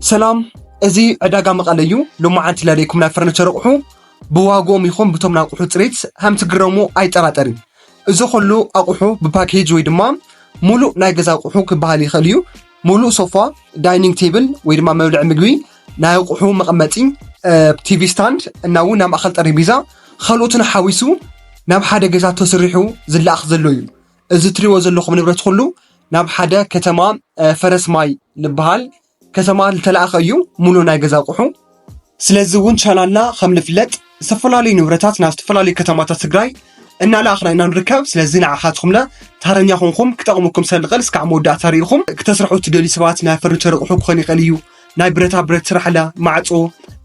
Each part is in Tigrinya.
ሰላም፣ እዚ ዕዳጋ መቐለ እዩ። ሎማዓንቲ ለለይኩም ናይ ፈርኒቸር ኣቑሑ ብዋግኦም ይኹን ብቶም ናይ ኣቑሑ ፅሬት ከም ትግረሙ ኣይጠራጠርን። እዚ ኩሉ ኣቑሑ ብፓኬጅ ወይ ድማ ሙሉእ ናይ ገዛ ኣቑሑ ክበሃል ይኽእል እዩ። ሙሉእ ሶፋ፣ ዳይኒንግ ቴብል ወይ ድማ መብልዒ ምግቢ፣ ናይ ኣቑሑ መቐመጢ፣ ቲቪ ስታንድ እና እውን ናይ ማእኸል ጠረጴዛ ካልኦትን ሓዊሱ ናብ ሓደ ገዛ ተሰሪሑ ዝለኣኽ ዘሎ እዩ። እዚ ትሪእዎ ዘለኹም ንብረት ኩሉ ናብ ሓደ ከተማ ፈረስ ማይ ዝበሃል ከተማ ዝተለኣኸ እዩ ሙሉ ናይ ገዛ ኣቑሑ። ስለዚ እውን ቻናልና ከም ንፍለጥ ዝተፈላለዩ ንብረታት ናብ ዝተፈላለዩ ከተማታት ትግራይ እናለኣኽና ኢና ንርከብ። ስለዚ ንዓኻትኹምለ ታረኛ ኮንኩም ክጠቕሙኩም ሰልቐል እስካዕ መወዳእታ ርኢኹም ክተስርሑ ትደልዩ ሰባት ናይ ፈርኒቸር ኣቑሑ ክኾን ይኽእል እዩ። ናይ ብረታ ብረት ስራሕ ኣለ፣ ማዕፆ፣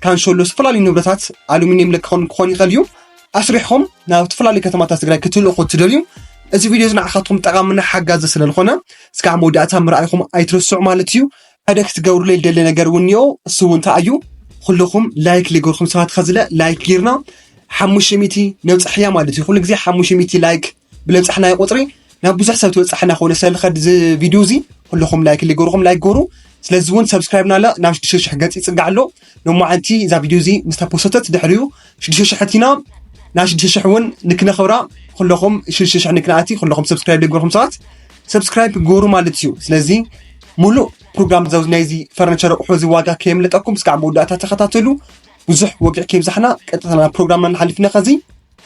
ካንሸሎ፣ ዝተፈላለዩ ንብረታት ኣሉሚኒየም ለክኾን ክኾን ይኽእል እዩ። ኣስሪሕኹም ናብ ዝተፈላለዩ ከተማታት ትግራይ ክትልእኹ ትደልዩ እዚ ቪድዮ እዚ ንዓኻትኩም ጠቓምና ሓጋዚ ስለ ዝኾነ እስካዕ መወዳእታ ምርኣይኹም ኣይትረስዑ ማለት እዩ። ሓደ ክትገብሩለይ ዝደሊ ነገር እውን እኒኦ። እሱ እውን እንታይ እዩ? ኩልኹም ላይክ ሊጎርኩም ሰባት ኸዝለ ላይክ ጌርና ሓሙሽተ ሚእቲ ነብፅሕያ ማለት እዩ። ኩሉ ግዜ ሓሙሽተ ሚእቲ ላይክ ብለብፃሕናዮ ቁፅሪ ናብ ብዙሕ ሰብ ትበፅሓና ኾነ ስለልኸድ እዚ ቪድዮ እዚ ኩልኹም ላይክ ሊጎርኩም ላይክ ጎሩ። ስለዚ እውን ሰብስክራይብ ናለ ናብ ሽዱሽተ ሽሕ ገፅ ይፅጋዕ ኣሎ። ሎማዓንቲ እዛ ቪድዮ እዚ ምስ ተፖሰተት ድሕሪኡ ሽዱሽተ ሽሕ ኣቲና ናብ ሽዱሽተ ሽሕ እውን ንክነኽብራ ኩለኹም ሽዱሽተ ሽሕ ንክንኣቲ ኩለኹም ሰብስክራይብ ሊጎርኩም ሰባት ሰብስክራይብ ጎሩ ማለት እዩ። ስለዚ ሙሉእ ፕሮግራም ዘው ናይዚ ፈርኒቸር ኣቑሑ እዚ ዋጋ ከየምለጠኩም እስካዕ መወዳእታ ተኸታተሉ። ብዙሕ ወግዒ ከይብዛሕና ቀጥታ ናብ ፕሮግራምና ንሓልፍ ኢና። ከዚ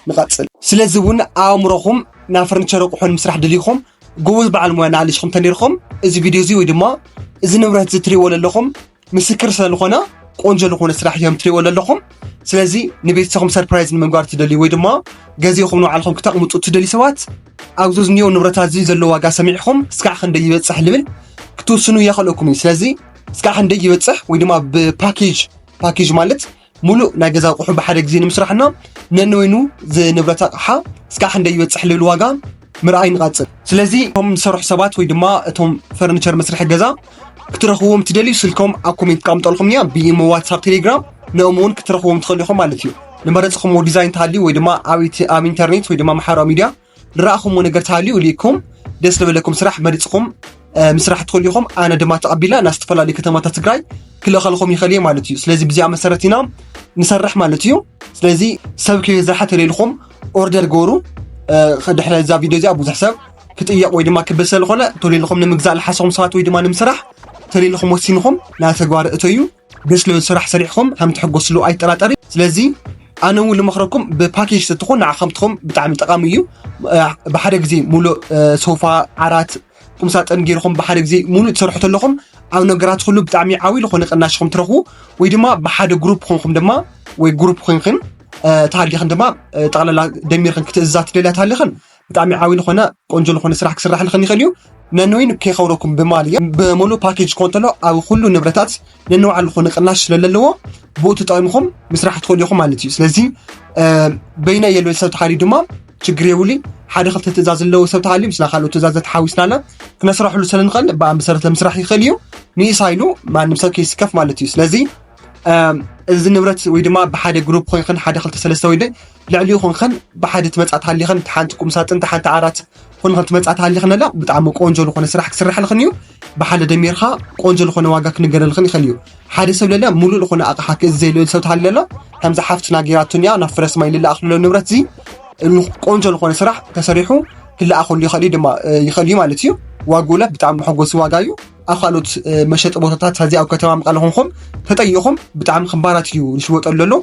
ንቐጽል። ስለዚ እውን ኣእምሮኹም ናብ ፈርኒቸር ኣቑሑ ንምስራሕ ደሊኹም ጎበዝ በዓል ሞያ ንኣሊሽኹም ተነይርኹም እዚ ቪድዮ እዚ ወይ ድማ እዚ ንብረት እዚ ትሪእዎ ዘለኹም ምስክር ስለዝኾነ ቆንጆ ዝኾነ ስራሕ እዮም ትሪእዎ ዘለኹም። ስለዚ ንቤተሰብኹም ሰርፕራይዝ ንምግባር ትደልዩ ወይ ድማ ገዚእኹም ንባዕልኹም ክተቕምጡ ትደልዩ ሰባት ኣብዚ ዝኒኦ ንብረታት እዚ ዘሎ ዋጋ ሰሚዕኹም እስካዕ ክንደይ ይበፅሕ ልብል ክትውስኑ የኽእለኩም እዩ። ስለዚ እስካዕ ክንደይ ይበፅሕ ወይ ድማ ብፓኬጅ ፓኬጅ ማለት ሙሉእ ናይ ገዛ ኣቑሑ ብሓደ ግዜ ንምስራሕና ነንበይኑ ዝንብረት ኣቕሓ እስካዕ ክንደይ ይበፅሕ ልብል ዋጋ ምርኣይ ንቐፅል። ስለዚ እቶም ዝሰርሑ ሰባት ወይ ድማ እቶም ፈርኒቸር መስርሒ ገዛ ክትረኽብዎም ትደልዩ ስልኮም ኣብ ኮሜንት ክኣምጠልኩም እያ። ብኢሞ፣ ዋትሳፕ፣ ቴሌግራም ንኦም እውን ክትረኽብዎም ትኽእሉ ኢኹም ማለት እዩ። ንመረፅኹምዎ ዲዛይን ተሃልዩ ወይ ድማ ኣብ ኢት- ኣብ ኢንተርኔት ወይ ድማ ማሕበራዊ ሚድያ ዝረኣኹምዎ ነገር ተሃልዩ ልኢኩም ደስ ዝበለኩም ስራሕ መሪፅኹም ምስራሕ ትኽእሉ ኢኹም። ኣነ ድማ ተቐቢላ ናብ ዝተፈላለዩ ከተማታት ትግራይ ክልእኸልኹም ይኽእል እየ ማለት እዩ። ስለዚ ብዚኣ መሰረት ኢና ንሰርሕ ማለት እዩ። ስለዚ ሰብ ከይበዝሓ ተለይልኹም ኦርደር ገበሩ። ድሕሪ እዛ ቪድዮ እዚኣ ብዙሕ ሰብ ክጥየቕ ወይ ድማ ክብል ስለዝኾነ ተለይልኹም ንምግዛእ ልሓሰኹም ሰባት ወይ ድማ ንምስራሕ ተለይልኹም ወሲንኹም ናብ ተግባር እተዩ። ደስ ልብል ስራሕ ሰሪሕኹም ከም ትሕጎስሉ ኣይጠራጠር። ስለዚ ኣነ እውን ልመኽረኩም ብፓኬጅ ተትኾን ንዓኸም ትኾን ብጣዕሚ ጠቓሚ እዩ። ብሓደ ግዜ ሙሉእ ሶፋ፣ ዓራት፣ ቁምሳጥን ገይርኹም ብሓደ ግዜ ሙሉእ ትሰርሑ ተለኹም ኣብ ነገራት ኩሉ ብጣዕሚ ዓብዪ ዝኾነ ቅናሽ ኹም ትረኽቡ። ወይ ድማ ብሓደ ግሩፕ ኾንኩም ድማ ወይ ግሩፕ ኾንክን ተሃሊኽን ድማ ጠቕላላ ደሚርክን ክትእዝዛ ትደልያ ተሃሊኽን ብጣዕሚ ዓብዪ ዝኾነ ቆንጆ ዝኾነ ስራሕ ክስራሕልኽን ይኽእል እዩ። ነንወይን ከይኸብረኩም ብማል እየ። ብሙሉእ ፓኬጅ ክኾን ተሎ ኣብ ኩሉ ንብረታት ነንባዕሉ ዝኾነ ቅናሽ ስለለለዎ ብኡ ተጠቒምኹም ምስራሕ ትኽእሉ ኢኹም ማለት እዩ። ስለዚ በይነ የልበል ሰብ ተሃልዩ ድማ ችግር የብሉ። ሓደ ክልተ ትእዛዝ ዘለዎ ሰብ ተሃልዩ ምስና ካልኦት ትእዛዛት ሓዊስናለ ክነስረሕሉ ስለንኽእል ብኣ መሰረት ለምስራሕ ይኽእል እዩ። ንኢሳ ኢሉ ማንም ሰብ ከይስከፍ ማለት እዩ። ስለዚ እዚ ንብረት ወይ ድማ ብሓደ ግሩፕ ኮይንክን ሓደ ክልተ ሰለስተ ወይ ልዕሊኡ ኮንክን ብሓደ ትመፃ ተሃሊኽን ሓንቲ ቁምሳጥን ሓንቲ ዓራት ኮንክን ትመፃ ተሃሊኽን ኣላ ብጣዕሚ ቆንጆ ዝኾነ ስራሕ ክስራሕልኽን እዩ። ብሓደ ደሚርካ ቆንጆ ዝኾነ ዋጋ ክንገረልኽን ይኽእል እዩ። ሓደ ሰብ ለለ ሙሉእ ዝኾነ ኣቕሓ ክእዝዘ ኢሉ ሰብ ተሃሊ ለለ ከምዚ ሓፍትና ገይራቱን እያ ናብ ፍረስ ማይ ልለኣኽ ዘሎ ንብረት እዚ ቆንጆ ዝኾነ ስራሕ ተሰሪሑ ክለኣኸሉ ይኽእል እዩ ድማ ይኽእል እዩ ማለት እዩ። ዋግኡ ለ ብጣዕሚ መሐጎሲ ዋጋ እዩ። ኣብ ካልኦት መሸጢ ቦታታት ሕዚ ኣብ ከተማ መቐለ ኮንኩም ተጠይኹም ብጣዕሚ ክባራት እዩ ዝሽወጠሉ ዘሎ።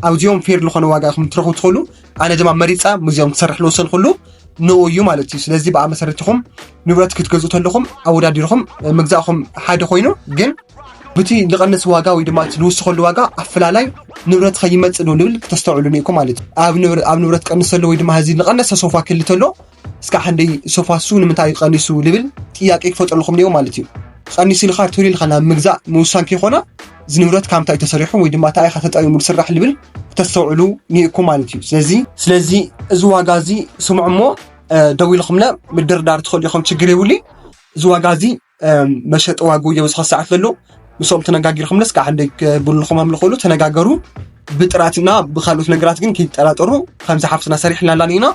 ኣብዚኦም ፌር ዝኾነ ዋጋ ኢኹም ትረኽቡ ትኽእሉ። ኣነ ድማ መሪፃ ምስዚኦም ክሰርሕ ዝወሰንኩሉ ንኡ እዩ ማለት እዩ። ስለዚ ብኣ መሰረት ኢኹም ንብረት ክትገዝኡ ተለኹም ኣወዳዲርኹም ምግዛእኹም ሓደ ኮይኑ ግን ብቲ ዝቐንስ ዋጋ ወይ ድማ እቲ ዝውስኸሉ ዋጋ ኣፈላላይ ንብረት ከይመፅእ ዶ ንብል ክተስተውዕሉ ኒእኩም ማለት እዩ። ኣብ ንብረት ቀንስ ተሎ ወይ ድማ ህዚ ዝቐነሰ ሶፋ ክሊ ተሎ እስካ ሓንደይ ሶፋ እሱ ንምንታይ እዩ ቀኒሱ ልብል ጥያቄ ክፈጥረልኩም ኒኦ ማለት እዩ። ቀኒሱ ኢልካ ቶሎ ኢልካ ናብ ምግዛእ ምውሳን ከይኮነ እዚ ንብረት ካብ ምንታይ ተሰሪሑ ወይ ድማ እንታይ ኢኻ ተጠቂሙ ዝስራሕ ልብል ክተስተውዕሉ ኒእኩም ማለት እዩ። ስለዚ ስለዚ እዚ ዋጋ እዚ ስምዑ እሞ ደው ኢልኩምለ ምድርዳር ትኽእሉ ኢኹም፣ ችግር የብሉ። እዚ ዋጋ እዚ መሸጢ ዋግኡ እዮም ዝኸስዓት ዘሎ። ምስኦም ተነጋጊርኩም ለስ ከዓ ክንደይ ክብልኹም ኣምልኹሉ ተነጋገሩ። ብጥራትና ብካልኦት ነገራት ግን ከይጠራጠሩ ከምዚ ሓፍትና ሰሪሕና ኣላን ኢና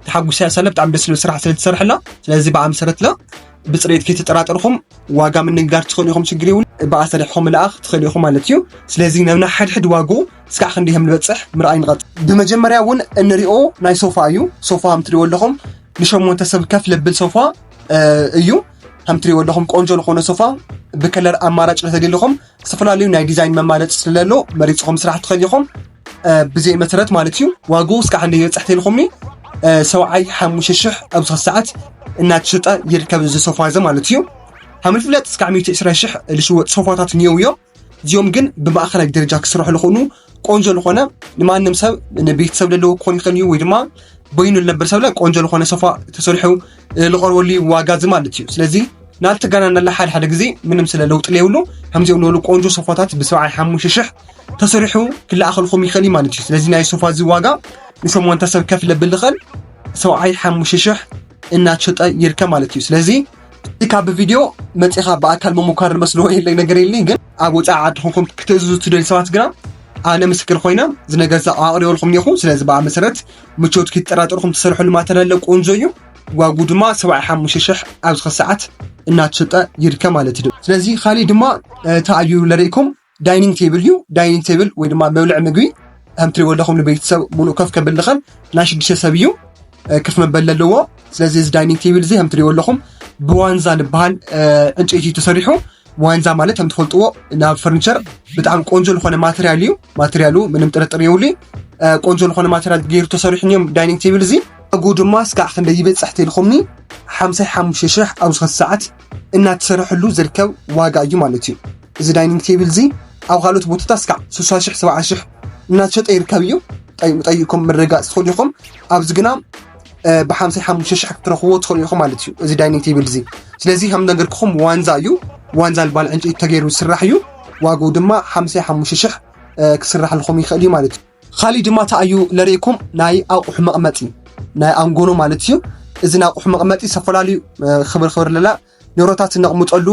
ተሓጉሳ እያ ሳለ ብጣዕሚ ደስ ዝብል ስራሕ ስለ ትሰርሕላ። ስለዚ ብኣ መሰረት ለ ብፅሬት ከይተጠራጠርኩም ዋጋ ምንጋር ትኽእሉ ኢኹም፣ ችግር የብሉ። ብኣሰሪሕኹም ምልኣኽ ትኽእሉ ኢኹም ማለት እዩ። ስለዚ ነብና ሓድሕድ ዋጉ እስካዕ ክንደይ ከም ንበፅሕ ምርኣይ ንቐጽል። ብመጀመርያ እውን እንሪኦ ናይ ሶፋ እዩ። ሶፋ ከም ትሪእዎ ኣለኹም ንሸሞንተ ሰብ ከፍ ለብል ሶፋ እዩ። ከም ትሪእዎ ኣለኹም ቆንጆ ዝኾነ ሶፋ ብከለር ኣማራጭ ለተደለኹም ዝተፈላለዩ ናይ ዲዛይን መማረፂ ስለሎ መሪፅኹም ስራሕ ትኽእል ኢኹም። ብዘይ መሰረት ማለት እዩ። ዋግኡ እስካዕ ክንደይ ይበፅሕ ተልኹምኒ ሰብዓይ ሓሙሽተ ሽሕ ኣብዚ ሰዓት እናተሸጠ ይርከብ እዚ ሶፋ እዚ ማለት እዩ። ከም ዝፍለጥ እስካዕ ሚእቲ ዕስራ ሽሕ ዝሽወጥ ሶፋታት እኒአው እዮም። እዚኦም ግን ብማእኸላይ ደረጃ ክስርሑ ዝኾኑ ቆንጆ ዝኾነ ንማንም ሰብ ንቤተሰብ ዘለዎ ክኾን ይኽእል እዩ ወይ ድማ በይኑ ዝነብር ሰብ ላይ ቆንጆ ዝኾነ ሶፋ ተሰሪሑ ዝቐርበሉ ዋጋ እዚ ማለት እዩ። ስለዚ ናልቲ ጋና እናለ ሓደ ሓደ ግዜ ምንም ስለ ለውጢ ለየብሉ ከምዚኦም ዝበሉ ቆንጆ ሶፋታት ብሰብዓይ ሓሙሽተ ሽሕ ተሰሪሑ ክለኣኸልኩም ይኽእል እዩ ማለት እዩ። ስለዚ ናይ ሶፋ እዚ ዋጋ ንሸሞንተ ሰብ ከፍ ለብል ዝኽእል ሰብዓይ ሓሙሽተ ሽሕ እናተሸጠ ይርከብ ማለት እዩ። ስለዚ እቲ ካብ ቪድዮ መፂኻ ብኣካል መሞካር መስሎ የለ ነገር የለ ግን ኣብ ወፃኢ ዓዲ ኹንኩም ክትእዝዙ ትደሊ ሰባት ግና ኣነ ምስክር ኮይነ ዝነገር ኣቕሪበልኩም እኒኹ። ስለዚ ብኣ መሰረት ምቾት ክትጠራጠርኩም ትሰርሕሉ ማተሪያል ቆንጆ እዩ። ዋጉ ድማ ሰብዓይ ሓሙሽተ ሽሕ ኣብዚ ሰዓት እናተሸጠ ይርከብ ማለት እዩ። ስለዚ ካሊእ ድማ ተኣዩ ለርእኩም ዳይኒንግ ቴብል እዩ። ዳይኒንግ ቴብል ወይ ድማ መብልዒ ምግቢ ከም ትሪእዎ ኣለኹም ንቤተሰብ ሙሉእ ከፍ ከብል ንኽእል ናይ ሽዱሽተ ሰብ እዩ። ከፍ መበል ኣለዎ። ስለዚ እዚ ዳይኒንግ ቴብል እዚ ከም ትሪእዎ ኣለኹም ብዋንዛ ዝበሃል ዕንጨይቲ ተሰሪሑ። ዋንዛ ማለት ከም ትፈልጥዎ ናብ ፈርኒቸር ብጣዕሚ ቆንጆ ዝኾነ ማተሪያል እዩ። ማተሪያሉ ምንም ጥርጥር የብሉ። ቆንጆ ዝኾነ ማተሪያል ገይሩ ተሰሪሑ እዮም ዳይኒንግ ቴብል እዚ። ዋግኡ ድማ እስካዕ ክንደይ ይበፅሕ ተልኹምኒ ሓምሳ ሓሙሽተ ሽሕ ኣብዚ ሰዓት እናተሰርሐሉ ዝርከብ ዋጋ እዩ ማለት እዩ። እዚ ዳይኒንግ ቴብል እዚ ኣብ ካልኦት ቦታታት እስካዕ ስሳ ሽሕ ሰብዓ ሽሕ እናተሸጠ ይርከብ እዩ። ጠይቁ ጠይቁኩም ምርጋፅ ትኽእሉ ኢኹም። ኣብዚ ግና ብሓምሳ ሓሙሽተ ሽሕ ክትረኽብዎ ትኽእሉ ኢኹም ማለት እዩ እዚ ዳይኒንግ ቴብል እዚ። ስለዚ ከም ነገርኩኹም ዋንዛ እዩ። ዋንዛ ዝበሃል ዕንጨይቲ ተገይሩ ዝስራሕ እዩ። ዋግኡ ድማ ሓምሳ ሓሙሽተ ሽሕ ክስራሕልኩም ይኽእል እዩ ማለት እዩ። ካሊእ ድማ ተኣዩ ለርእኩም ናይ ኣቑሑ መቕመጢ ናይ ኣንጎኖ ማለት እዩ። እዚ ናይ ኣቑሑ መቕመጢ ዝተፈላለዩ ክብር ክብር ለላ ንብረታት ነቕምጠሉ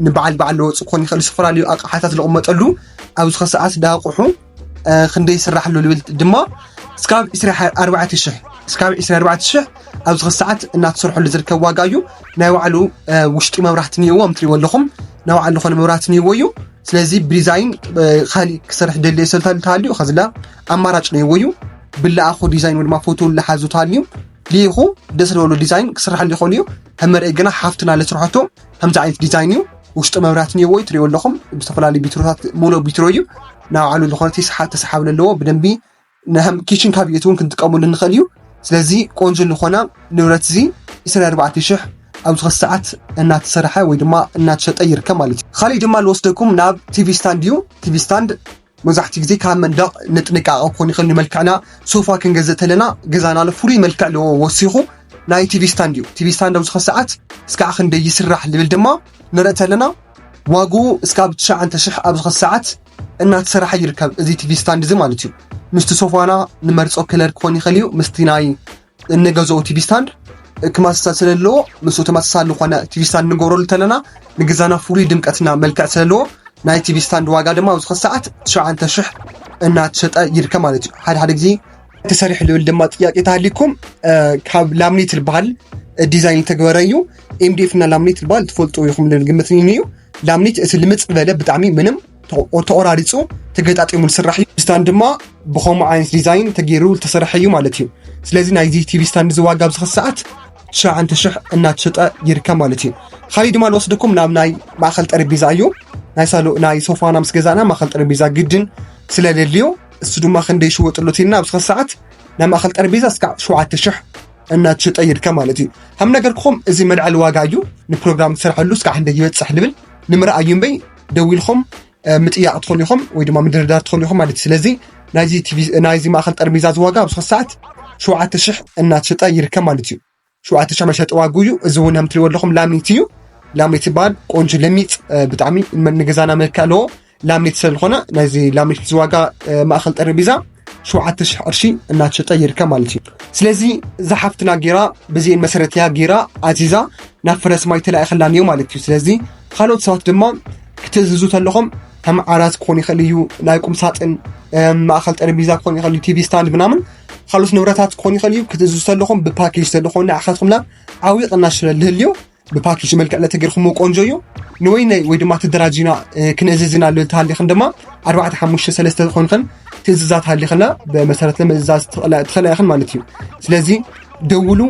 ንበዓል በዓል ለወፅ ክኾን ይኽእል ዝተፈላለዩ ኣቕሓታት ዝቕመጠሉ ኣብዚ ከሰዓት ዳኣቑሑ ክንደይ ይስራሕሉ ልብል ድማ እስካብ ዕስራ ኣርባዕተ ሽሕ እስካብ ዕስራ ኣርባዕተ ሽሕ ኣብዚ ከሰዓት እናተሰርሐሉ ዝርከብ ዋጋ እዩ። ናይ ባዕሉ ውሽጢ መብራህቲ ንይዎ ምትሪዎ ኣለኹም ናይ ባዕሉ ዝኾነ መብራህቲ ንይዎ እዩ። ስለዚ ብዲዛይን ካሊእ ክሰርሕ ደልየ ሰልታ ተሃልዩ ከዝላ ኣማራጭ ነይዎ እዩ። ብለኣኹ ዲዛይን ወድማ ፎቶ ለሓዙ ተሃልዩ ልኢኹ ደስ ዝበሉ ዲዛይን ክስርሐሉ ይኽእሉ እዩ። ከም መርአይ ግና ሓፍትና ለስርሐቶ ከምዚ ዓይነት ዲዛይን እዩ። ውሽጢ መብራት ነይዎ እዩ ትሪእዎ ኣለኹም ብዝተፈላለዩ ቢትሮታት ሙሉእ ቢትሮ እዩ። ናብ ባዕሉ ዝኾነ ተስሓብ ተስሓብ ለለዎ ብደንቢ ንሃም ኪችን ካብየት እውን ክንጥቀመሉ ንኽእል እዩ። ስለዚ ቆንጆ ዝኾነ ንብረት እዚ ዕስራ ኣርባዕተ ሽሕ ኣብዚ ኸዚ ሰዓት እናተሰርሐ ወይ ድማ እናተሸጠ ይርከብ ማለት እዩ። ካሊእ ድማ ልወስደኩም ናብ ቲቪ ስታንድ እዩ። ቲቪ ስታንድ መብዛሕትኡ ግዜ ካብ መንደቕ ንጥንቃቐ ክኾን ይኽእል ንመልክዕና ሶፋ ክንገዝእ ተለና ገዛና ፍሉይ መልክዕ ኣለዎ ወሲኹ ናይ ቲቪ ስታንድ እዩ። ቲቪ ስታንድ ኣብዚ ኸዚ ሰዓት እስካዕ ክንደይ ይስራሕ ልብል ድማ ንርኢ ተለና ዋግኡ እስካብ ትሽዓተ ሽሕ ኣብዚ ኸዚ ሰዓት እናተሰርሐ ይርከብ። እዚ ቲቪ ስታንድ እዚ ማለት እዩ ምስቲ ሶፋና ንመርፆ ከለር ክኾን ይኽእል እዩ ምስቲ ናይ እንገዝኦ ቲቪ ስታንድ ክማስሳ ስለለዎ ምስ ተመሳሳሊ ዝኾነ ቲቪ ስታንድ ንገብረሉ ተለና ንገዛና ፍሉይ ድምቀትና መልክዕ ስለለዎ ናይ ቲቪ ስታንድ ዋጋ ድማ ኣብዚ ኸዚ ሰዓት ትሽዓተ ሽሕ እናተሸጠ ይርከብ ማለት እዩ። ሓደ ሓደ ግዜ ተሰሪሑ ልብል ድማ ጥያቄ ተሃሊኩም ካብ ላምኔት ዝበሃል ዲዛይን ተግበረ እዩ። ኤምዲኤፍ እና ላምኔት ዝበሃል ትፈልጡ ይኹም ልብል ግምት እዩ። ላምኔት እቲ ልምፅ ዝበለ ብጣዕሚ ምንም ተቆ- ተቆራሪፁ ተገጣጢሙ ዝስራሕ እዩ። ስታንድ ድማ ብኸምኡ ዓይነት ዲዛይን ተገይሩ ዝተሰርሐ እዩ ማለት እዩ። ስለዚ ናይዚ ቲቪ ስታንድ እዚ ዋጋ ኣብዚ ኸዚ ሰዓት ትሽዓተ ሽሕ እናተሸጠ ይርከብ ማለት እዩ። ካሊእ ድማ ልወስደኩም ናብ ናይ ማእኸል ጠረጴዛ እዩ። ናይ ሳሎ ናይ ሶፋና ምስ ገዛእና ማእኸል ጠረጴዛ ግድን ስለለልዮ እሱ ድማ ክንደይ ይሽወጥ ኣሎ ኢልና ኣብዚ ኸዚ ሰዓት ናይ ማእኸል ጠረጴዛ እስካዕ ሸውዓተ ሽሕ እናተሸጠ ይርከብ ማለት እዩ። ከም ነገርኩም እዚ መልዓሊ ዋጋ እዩ። ንፕሮግራም ትሰርሐሉ እስካዕ ክንደይ ይበፅሕ ልብል ንምርኣዩ እምበይ ደዊልኩም ምጥያቕ ትኾኑ ኢኹም ወይ ድማ ምድርዳር ትኾኑ ኢኹም ማለት እዩ። ስለዚ ናይዚ ቲቪ ናይዚ ማእኸል ጠረጴዛ እዚ ዋጋ ኣብዚ ኸዚ ሰዓት ሸውዓተ ሽሕ እናተሸጠ ይርከብ ማለት እዩ። ሸውዓተ ሽሕ መሸጢ ዋጉ እዩ። እዚ እውን ከም ትሪእዎ ኣለኹም ላምኔት እዩ። ላምኔት ይበሃል። ቆንጆ ለሚፅ ብጣዕሚ ንገዛና መልክዕ ኣለዎ። ላምኔት ስለ ዝኾነ ናይዚ ላምኔት እዚ ዋጋ ማእኸል ጠረጴዛ ሸውዓተ ሽሕ ቅርሺ እናተሸጠ ይርከብ ማለት እዩ። ስለዚ እዛ ሓፍትና ጌራ ብዚኤን መሰረት እያ ጌራ ኣዚዛ ናብ ፈረስ ማይ ተላኢኸላን እዩ ማለት እዩ። ስለዚ ካልኦት ሰባት ድማ ክትእዝዙ ተለኹም ከም ዓራት ክኾን ይኽእል እዩ፣ ናይ ቁም ሳጥን ማእኸል ጠረጴዛ ክኾን ይኽእል እዩ፣ ቲቪ ስታንድ ምናምን ካልኦት ንብረታት ክኾን ይኽእል እዩ። ክትእዝዙ ተለኹም ብፓኬጅ ተለኹም ንዓኻትኩም ናብ ዓብዪ ቅናሽ ስለ ልህልዩ ብፓኬጅ መልክዕ ለተገርኩሞ ቆንጆ እዩ። ንወይነይ ወይ ድማ ተደራጅና ክንእዝዝና ኣሎ ተሃሊኽን ድማ ኣርባዕተ ሓሙሽተ ሰለስተ ዝኾንክን ትእዝዛት ሃሊኽና ብመሰረት ንምእዛዝ ትኽእላ ኢኽን ማለት እዩ። ስለዚ ደውሉ።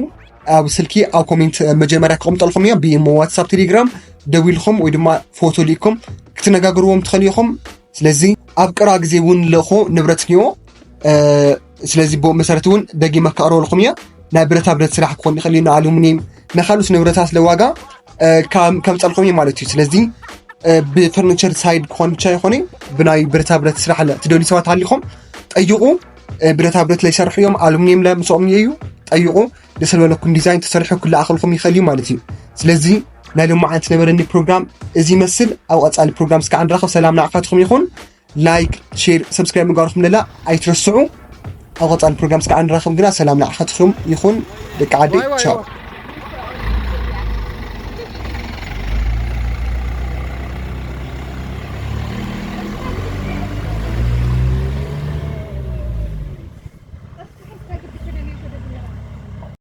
ኣብ ስልኪ ኣብ ኮሜንት መጀመርያ ክቕምጠልኩም እዮም። ብኢሞ፣ ዋትሳፕ፣ ቴሌግራም ደዊልኩም ወይ ድማ ፎቶ ልኢኩም ክትነጋግርዎም ትኽእሉ ኢኹም። ስለዚ ኣብ ቅራ ግዜ እውን ልእኹ ንብረት ንዮ። ስለዚ ብኡ መሰረት እውን ደጊመ ከቕርበልኩም እየ። ናይ ብረታ ብረት ስራሕ ክኾን ይኽእል እዩ፣ ንኣሉሚኒየም፣ ንካልኦት ንብረታት ለዋጋ ከምፀልኩም እዩ ማለት እዩ። ስለዚ ብፈርኒቸር ሳይድ ክኾን ብቻ ይኾነ ብናይ ብረታ ብረት ስራሕ ለ ትደልዩ ሰባት ሃሊኹም ጠይቑ። ብረታ ብረት ለይሰርሑ እዮም፣ ኣሉሚኒየም ለ ምስኦም እዩ፣ ጠይቑ። ደስ ዝበለኩም ዲዛይን ተሰሪሑ ክለኣኸልኩም ይኽእል እዩ ማለት እዩ። ስለዚ ናይ ሎማዓንቲ ነበረኒ ፕሮግራም እዚ ይመስል። ኣብ ቀፃሊ ፕሮግራም እስካዕ ንራኸብ። ሰላም ንዓኻትኩም ይኹን። ላይክ፣ ሼር፣ ሰብስክራይብ ምግባርኩም ለላ ኣይትረስዑ። ኣብ ቀፃሊ ፕሮግራም እስካዕ ንራኸብ ግና ሰላም ንዓኻትኩም ይኹን ደቂ ዓደይ። ቻው።